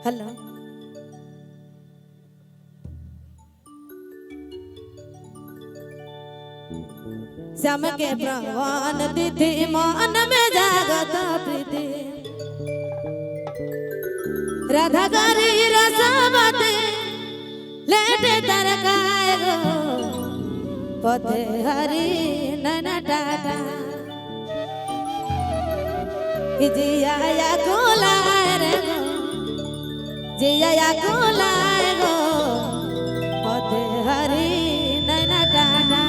हेलो श्याम के प्रवान तिथि मन में जागत प्रीति राधा गरी रसमते लेटे तरकाय गो पथे हरि नैना टाटा जिया या कोलाय रे गो जिया या कोलाय गो पथे हरि नैना टाटा।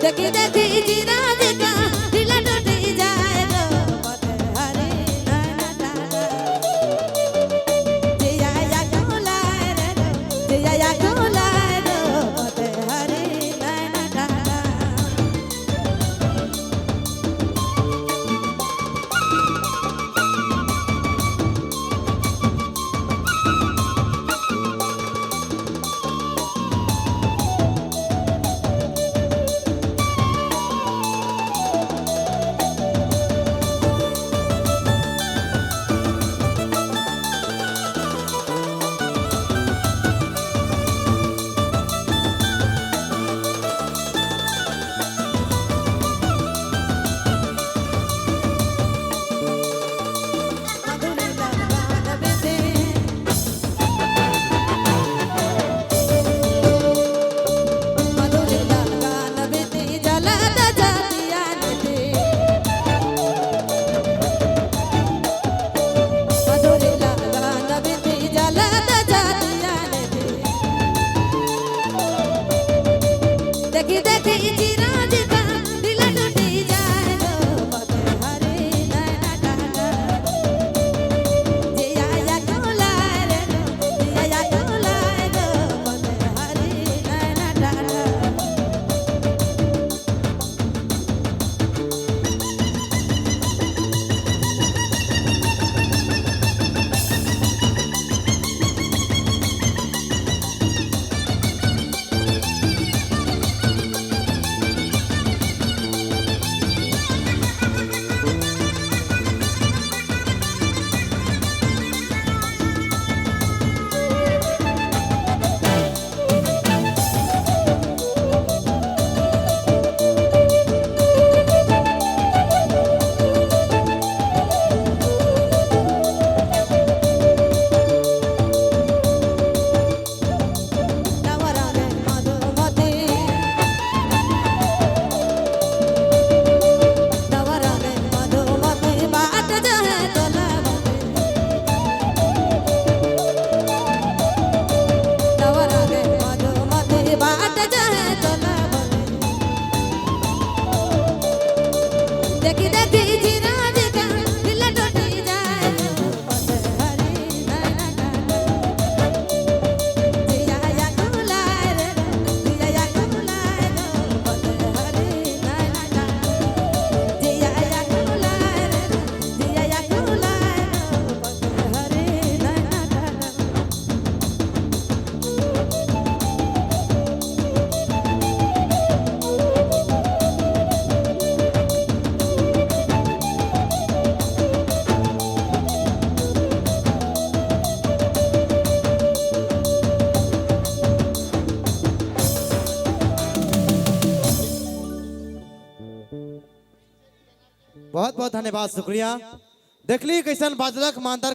देखी देखी जीरा देखा दिल टूटी जाए गो पथे हरि नैना टाटा जिया या कोलाय रे गो जिया या कोलाय गो पथे हरि नैना टाटा। देखी देखी जीरा जी का दिल टूटी जाए पतहरी नैना टाटा। जिया या कुलाय रे जिया या कुलाय रो पतहरी नैना टाटा। जिया या कुलाय रे जिया या कुलाय रो पतहरी नैना टाटा। बहुत बहुत धन्यवाद, शुक्रिया। देखली कैसन बाजलक मानदार।